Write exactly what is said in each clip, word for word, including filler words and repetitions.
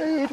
Ami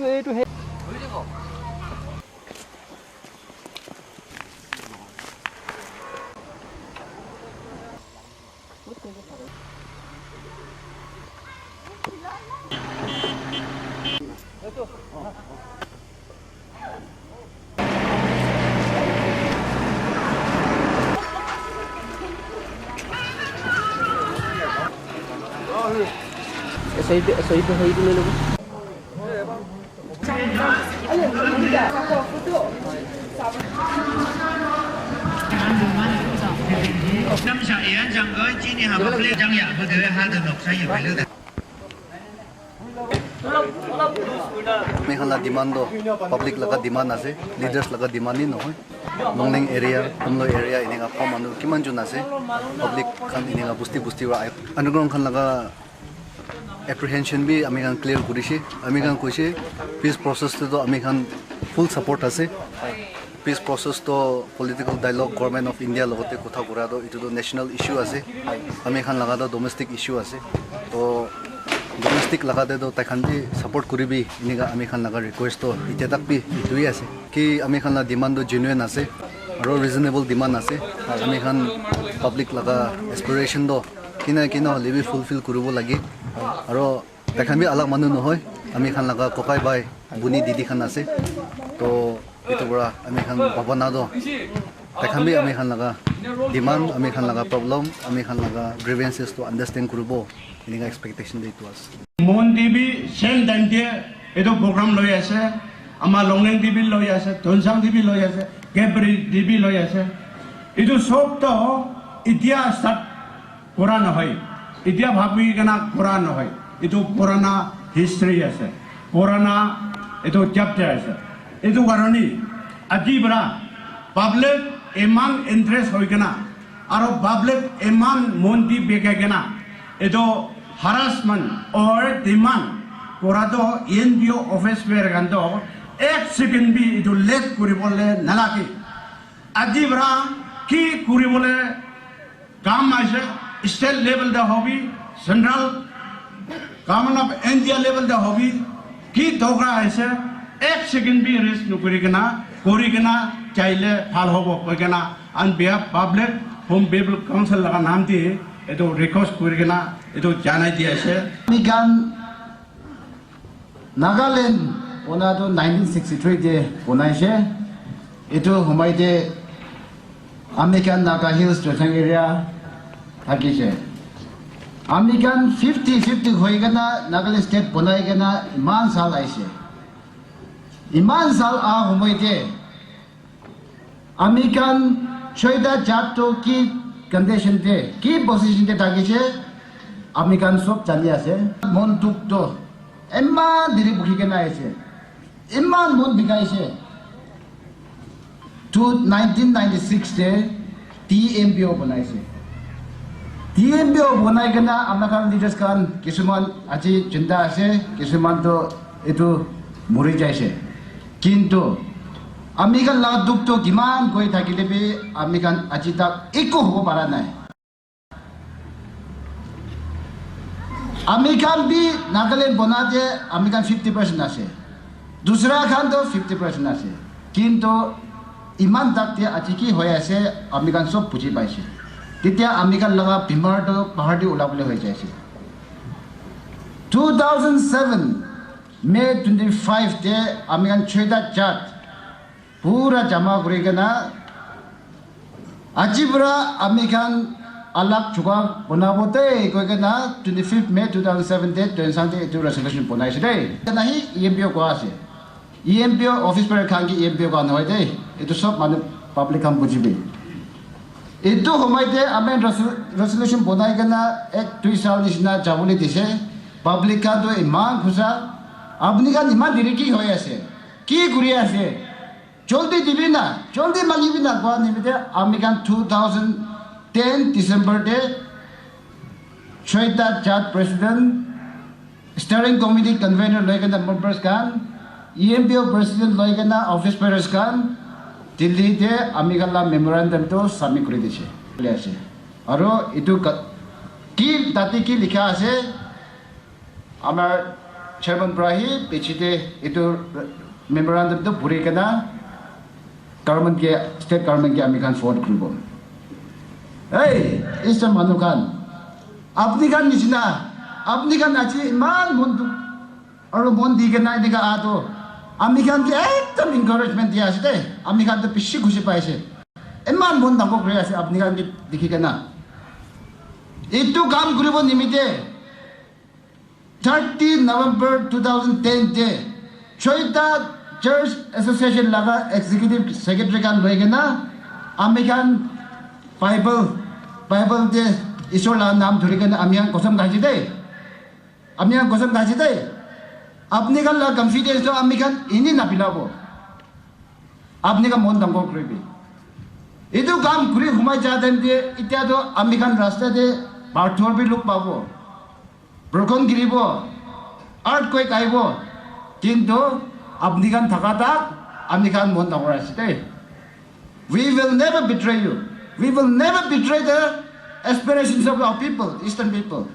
khan la demand toh public laga demand ase, leaders laga demand ni nohoi. Longleng area, Umloi area, enika kom manu kiman jon ase, public khan enika busti busti para underground khan laga apprehension bi ami khan clear kurishe. Ami khan koishe peace process te toh ami khan full support ase. Peace process toh political dialogue, Government of India logote kotha kura toh etu toh national issue ase. Ami khan laga toh domestic issue ase. Toh domestic laga te toh tai khan bi support kuribi, enika ami khan laga request toh itya tak bi etu hi ase. Ki ami khan la demand toh genuine ase. Aro reasonable demand ase. Ami khan public laga aspiration toh kina kina hoile bi fulfill kuribo lage. Aro tai khan bi alag manu nohoi. Ami khan laga kokai bai, buni didi khan ase. Toh etu para ami khan bhabana toh tai khan bi ami khan laga demand, ami khan laga problem, ami khan laga grievances toh understand kuribo. Enika expectation te etu ase. Mon te bi same time te etu program loi ase, ama Longleng te bi loi ase, Tuensang te bi loi ase, Kepri te bi loi ase. Etu sob toh itya start kora nohoi, itya bhabi kena kora nohoi. Etu purana history ase, purana etu chapter ase. Etu karone aji para public iman interest hoi kena, aro public iman mon di bekai kena etu harassment or demand kora toh E N P O office bearer khan toh ek second bi etu late kuribole nalage. Aji para ki kuribole kam ase, state level te hobi, central government of India level te hobi, ki dorkar ase, ek second bi rest nokuri kena, kuri kena chaile bhal hobo koi kena, on behalf public, Home People Council laga naam te etu request kuri kena etu janai di ase. Ami khan Nagaland bana tu nineteen sixty-three te banaise. Etu humai te ami khan Naga Hills Tuensang area thakise. Ami khan fifty fifty hoi kena Nagaland state banai kena iman sal aise. Iman sal ah humai te ami khan choita jat to ki condition te, ki position te thakise, ami khan sob jani ase. Mon dukh to iman diri bukhi kena aise, iman mon bikaise. To nineteen ninety-six te T M P O banaise. T M P O banai kena ami khan leaders khan kisuman aji jinda ase, kisuman to etu mori jaise. Kintu ami khan la dukh to kiman koi thakile bi ami khan aji tak ekko hobo para nai. Ami khan bi Nagaland banate ami khan fifty percent ase. Dusra khan to fifty percent ase. Kintu iman tak te aji ki hoi ase, ami khan sob buji paise. Tetya ami khan laga bimar to bahar te ulabole hoi jaise. Two thousand seven May twenty-five te ami khan choita jat pura jama kuri kena aji pura ami khan alag juga banabo de koi kena twenty-fifth May two thousand seven te Tuensang te etu resolution banaise de. Kena hi E M P O koa ase. E M P O office bearer khan ki E M P O koa nohoi de. Etu sob manu public khan bujibi. Etu humai te ami resol-, resolution banai kena ek dui sal nishina jabole dise. Public khan to iman khusa. Apni khan iman diri ki hoi ase? Ki kuri ase? Joldi dibi na, joldi mangibi na koa nimite ami khan two thousand ten December te choita jat president, steering committee convener loi kena members khan, E M P O president loi kena office bearers khan, Delhi te ami khan la memorandum to submit kuri dise. Kuri ase. Aro etu ka-, ki tate ki likha ase? Amar Chairman para hi piche te etu memorandum tu puri kena government ke, state government ke ami khan forward kuribo. Hey, Eastern manu khan, apni khan nishina, apni khan aji iman mon dukh aru mon di kena enika aha tu ami khan ke ekdam encouragement dia ase de. Ami khan tu bishi khushi pai ase. Iman mon dangor kuri ase apni khan ke dikhi kena. Etu kam kuribo nimite thirty November two thousand ten te Choita Church Association laga executive secretary khan loi kena ami khan Bible, Bible te Isor laga naam dhuri kena ami khan kosam khaise de. Ami khan kosam khaise de. Apni khan laga confidence to ami khan eni napilabo. Apni khan mon dangor kuribi. Etu kam kuri humai ja time te itya to ami khan rasta te pathor bi log pabo. Broken giribo, earthquake aibo, kintu apni khan thaka tak ami khan mon dangor ase de. We will never betray you. We will never betray the aspirations of our people, Eastern people.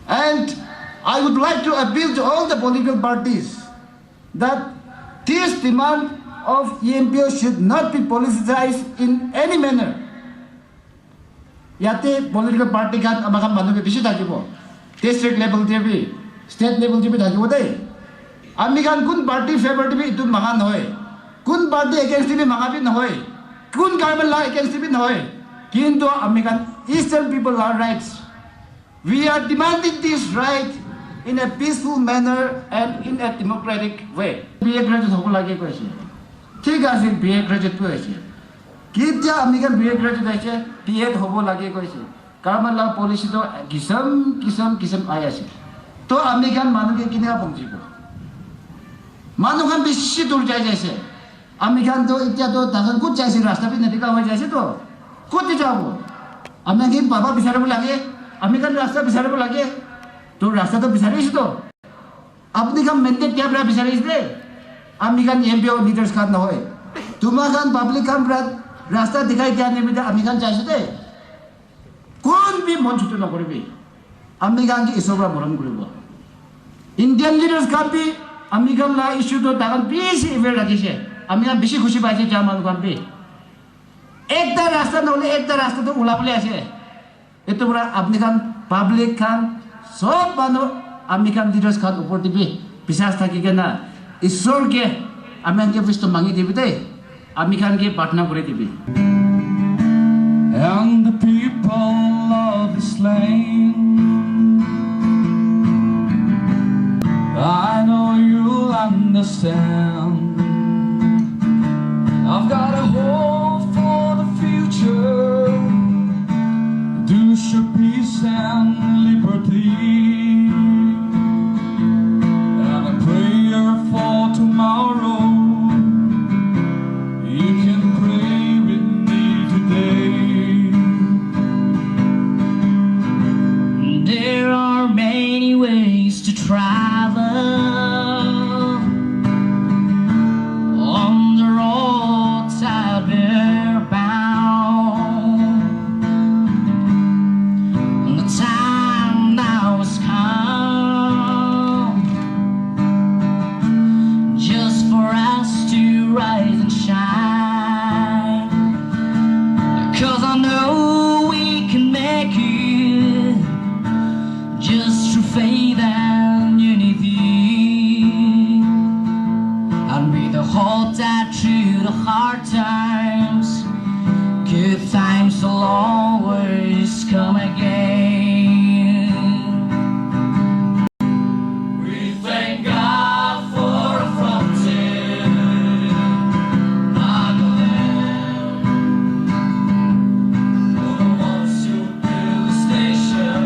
And I would like to appeal to all the political parties that this demand of E M P O should not be politicized in any manner. Yate political party khan ama khan manu bi bishi thakibo. District level te bi, state level te bi thakibo de. Ami khan kun party favor te bi etu manga nohoi. Kun party against te bi manga bi nohoi. Kun government la against te bi nohoi. Kintu ami khan Eastern people la rights. We are demanding this right in a peaceful manner and in a democratic way. B A graduate hobo lage koise. Thik ase, B A graduate tu ase. Ketia ami khan B A graduate ase, B Ed hobo lage koise. Government la policy to kisam, kisam, kisam ai ase. To ami khan manu ke kina pongjibo. Manu khan bishi dur jai jaise. Ami khan to itya to takan kut jaise, rasta bi nadikha hoi jaise to. Kut jabo? Ami khan baba bisaribo lage, ami khan rasta bisaribo lage. To rasta to bisari ase to. Apni khan mandate dia para bisari ase de. Ami khan M P O leaders khan nohoi. Tuma khan public khan para rasta dikhai dia nimite ami khan jaise de. Kun bi mon chutu nakuribi. Ami khan ke Isor para morom kuribo. Indian leaders khan bi ami khan la issue to takan bishi aware rakhishe. Ami khan bishi khushi paise ja manu khan bi. Ekta rasta nohole ekta rasta to ulabole ase. Etu para apni khan public khan sob manu ami khan leaders khan upor te bi biswas thaki kena Isor ke ami khan ke wish to mangi dibi de. Ami khan ke pratna kuri dibi. And the people of the slain, I know you'll understand. I've got a hope for the future. There should peace and liberty. And a prayer for tomorrow. You can pray with me today. There are many ways to travel on the roads outward bound. The time now has come just for us to rise and shine. 'Cause I know we can make it just through faith and unity. And with the hope that through the hard times, good times will always come again. We thank God for a frontier, Nagaland, for the ones who build the station,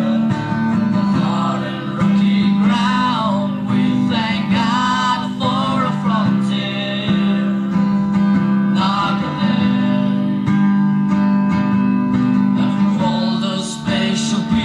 the hard and rocky ground. We thank God for a frontier, Nagaland, and for all those special people.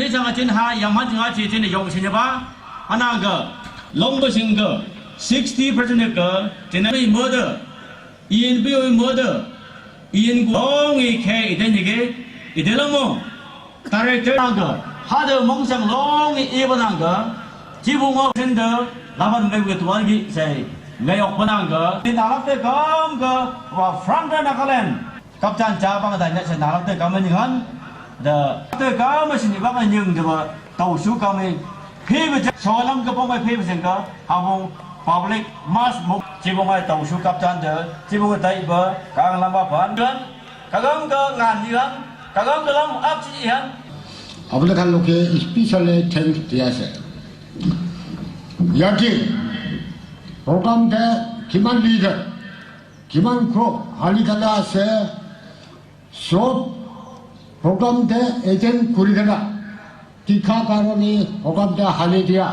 Janga chin ha yamha jinga chi chin yong sin ba. Ananga long ba sing ga sixty percent ga chin murder. E N P O murder. E N P O long i ke ide ni ge ide long mo. Director nanga hada mong sang long i iba nanga. Jibu ngo sin da laban me wit wan gi sai. Ngai ok ba nanga. Tin alap te gam ga wa front Nagaland. Kapchan cha bang da nya sa nalak te kam ni han. Da te kam si ni bang nyung de ba tau su kam ni. Phi ba cha so lam ka pong ba phi ba sen ka ha bong public mass mo chi bong ai tau su kapchan de chi bong tai ba kang lam ba ban gan ka gam ka ngan ni han ka gam ka lam ap chi han. Apuni khan loke specially thanks dia ase. Yate program te kiman leader kiman kro hali kala ase, sob program te attend kuri kena, tikha karone program te hali dia,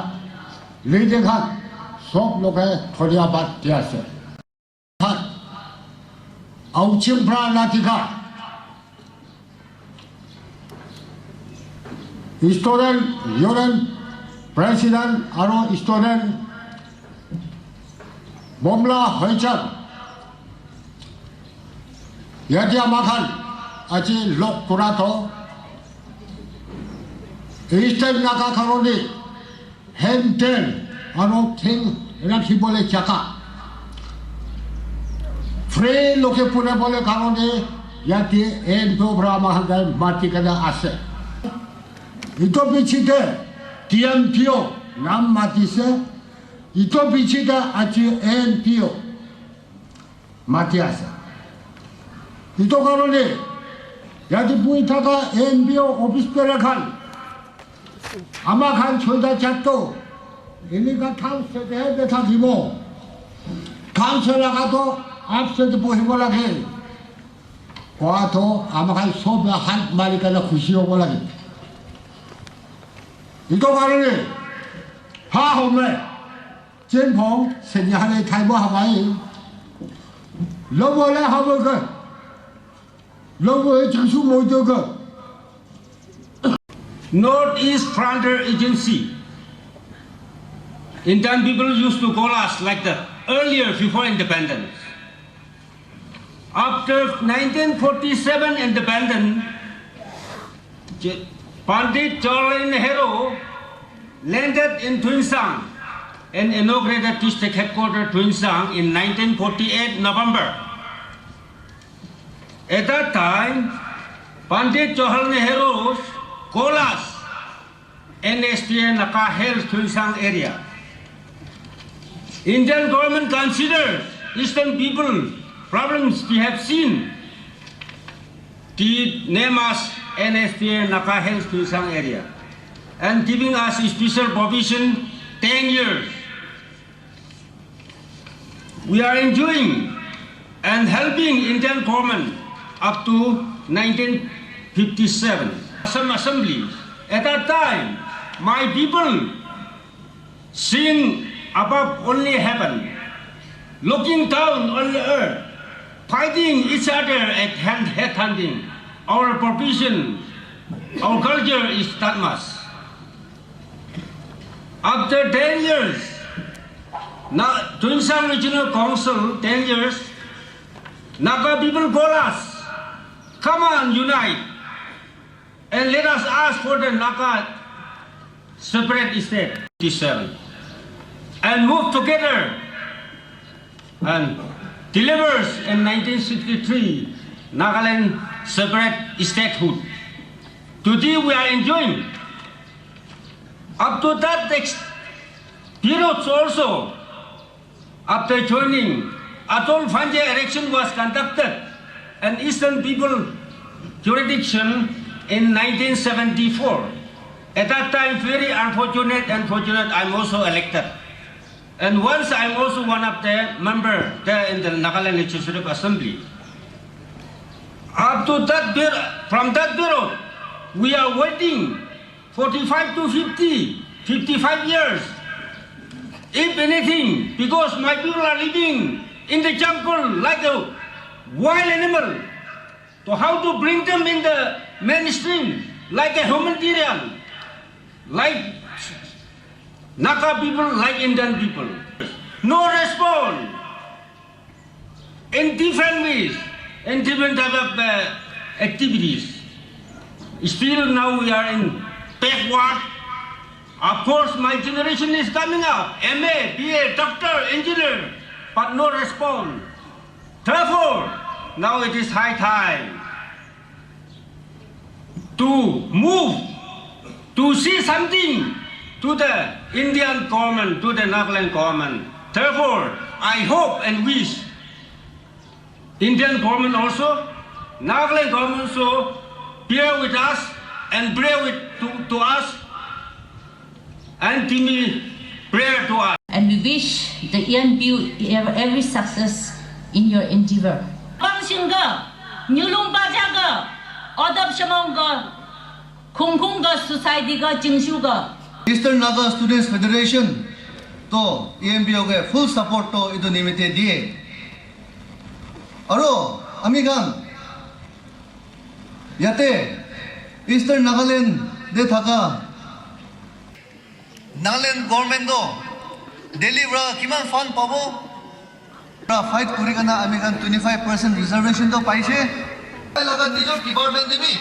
leader khan sob loke dhonyabad dia ase. Auchim pra na tikha. Student Union President aro Student Bomla Hoichal, yate ama khan aji log kura toh Eastern Naga karone Hemten aro thing rakhi bole jaka free loke pune bole karone yate N P O pra ama khan kai mati kena ase. Ito pichite T M P O nam matise. Ito pichite aji N P O mati ase. Ito karone yate bui thaka N P O office bearer khan ama khan choita chatto enika thangsete he betha dibo. Thangsela ka to apsete bohibo lage. Koa to ama khan sob la hat mari kana khushi hobo lage. Ito karone ha home Chen phong senya hane thai bo habai. Lobo le habo ke. Lobo e chingsu mo jo ke. Northeast Frontier Agency. Indian people used to call us like that earlier before independence. After nineteen forty-seven independence, J- Pandit Jawaharlal Nehru landed in Tuensang and inaugurated district headquarters Tuensang in nineteen forty-eight November. At that time, Pandit Jawaharlal Nehru called us N S T A Naga Hills Tuensang area. Indian government considers Eastern people problems they have seen. They name us N S T A Naga Hills Tuensang area and giving us special provision ten years. We are enjoying and helping Indian government up to nineteen fifty-seven. Assam Assembly, at that time, my people seeing above only heaven, looking down on the earth, fighting each other at hand head hunting. Our provision, our culture is that much. After ten years, Na- Tuensang Regional Council, ten years, Naga people call us, come on, unite, and let us ask for the Naga separate state, fifty-seven, and move together and delivers in nineteen sixty-three Nagaland separate statehood. Today we are enjoying. Up to that ex- period also, after joining, Atal Panje election was conducted and Eastern People jurisdiction in nineteen seventy-four. At that time, very unfortunate and fortunate, I'm also elected. And once I'm also one of the member there in the Nagaland Legislative Assembly. Up to that period, from that period, we are waiting forty-five to fifty, fifty-five years. If anything, because my people are living in the jungle like a wild animal, so how to bring them in the mainstream like a humanitarian? Like Naga people, like Indian people. No response. Anti-families, anti-men type of uh, activities. Still now we are in backward. Of course, my generation is coming up, M A, B A, doctor, engineer, but no response. Therefore, now it is high time to move, to see something to the Indian government, to the Nagaland government. Therefore, I hope and wish Indian government also, Nagaland government also bear with us and pray with to, to us and give me prayer to us. And we wish the E N P O ev- every success in your endeavor. Bangshing ga, nyulung baja ga, odap shamong ga, khungkhung ga, society ga, jingshu ga. Eastern Naga Students Federation to E N P O ke full support to itu nimite diye. Aro ami khan yate Eastern Nagaland te thaka Nagaland government to Delhi pra kiman fund pabo? Pra fight kuri kana ami khan twenty five percent reservation to paise. Tai laga nijor department te bi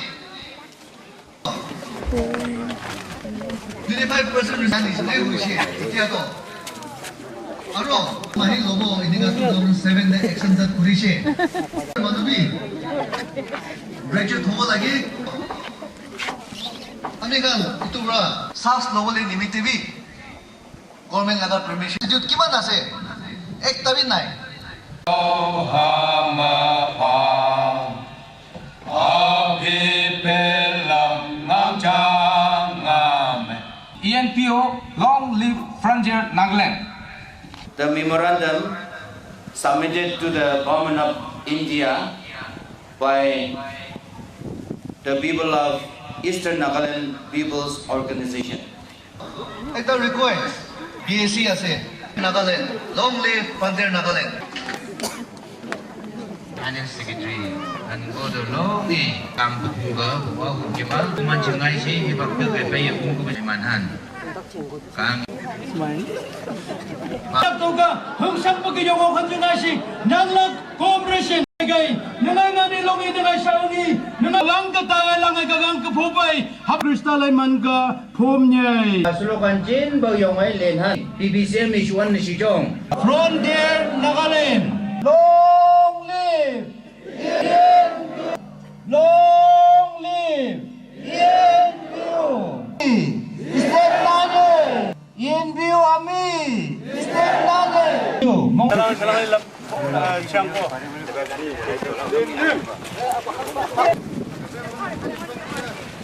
twenty five percent reservation hoise. Etia to aro mahi lobo enika two thousand seven te action start kurise. Manu bi graduate hobo lage. Ami khan itu pra sas lobole nimite bi government laga permission. Institute kiman ase? Ekta bi nai. E N P O, long live Frontier Nagaland. The memorandum submitted to the Government of India by the people of Eastern Nagaland People's Organization. Ekta request, B A C ase, Nagaland, long live Frontier Nagaland. Finance Secretary, and go to long ni kam buku ga, wa buku ma, kuman chingai si, hibak tu pepe ya buku manhan. Kang. Toka hungsang pagi yongo khanjuna si nangla cooperation gai nungai nani longi nungai sauni nungai lang ka tagai lang ka gang ka phopai hap kristalai man ka phom nyai. Slogan chin ba yongai len han. P B C M issue one ni si jong. Frontier Nagaland. Long live! Long live! E N P O! Step nale! E N P O ami! Step nale! Salam, salam, salam.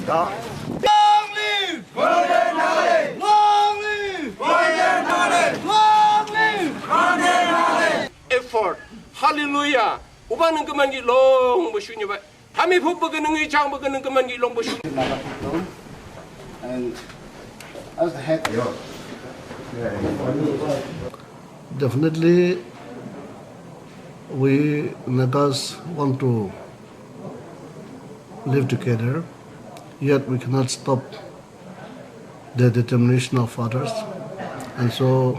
Long live! Long live! Long live! Effort. Hallelujah. Uba nang keman ki long ba shunya ba. Hami phup ba nang i chang ba nang keman ki long ba shunya. And as the head. Definitely, we Nagas want to live together, yet we cannot stop the determination of others. And so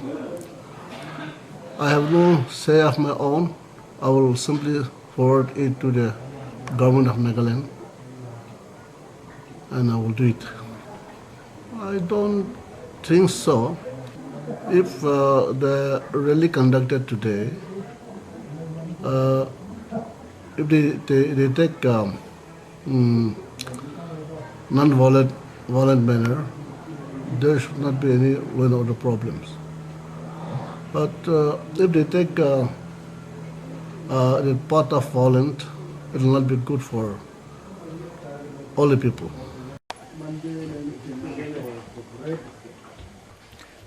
I have no say of my own. I will simply forward it to the government of Nagaland and I will do it. I don't think so. If uh, the rally conducted today, uh, if they, they, they take um, mm, non-violent violent manner, there should not be any law and order problems. But uh, if they take uh, uh, the path of violence, it will not be good for all the people.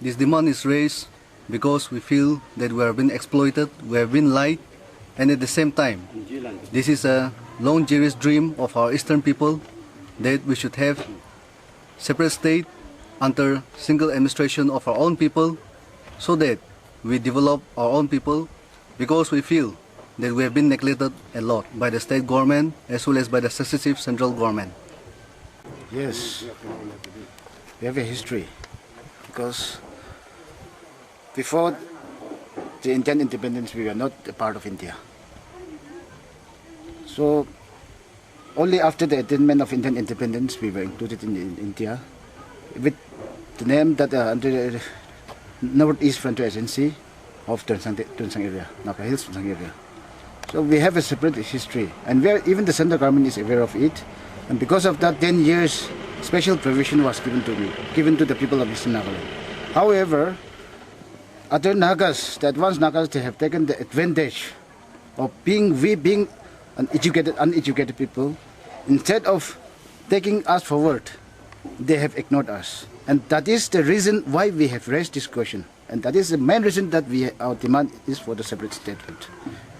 This demand is raised because we feel that we have been exploited, we have been lied, and at the same time, this is a long cherished dream of our eastern people that we should have separate state under single administration of our own people so that we develop our own people because we feel that we have been neglected a lot by the state government as well as by the successive central government. Yes. We have a history because before the Indian independence, we were not a part of India. So only after the attainment of Indian independence, we were included in, in India with the name that uh, under the Northeast Frontier Agency of Tuensang, Tuensang area, Naga Hills Tuensang area. So we have a separate history, and where even the central government is aware of it. And because of that, ten years special provision was given to me, given to the people of Eastern Nagaland. However, other Nagas, the advanced Nagas, they have taken the advantage of being, we being an educated, uneducated people. Instead of taking us forward, they have ignored us. And that is the reason why we have raised this question. And that is the main reason that we, our demand is for the separate statehood.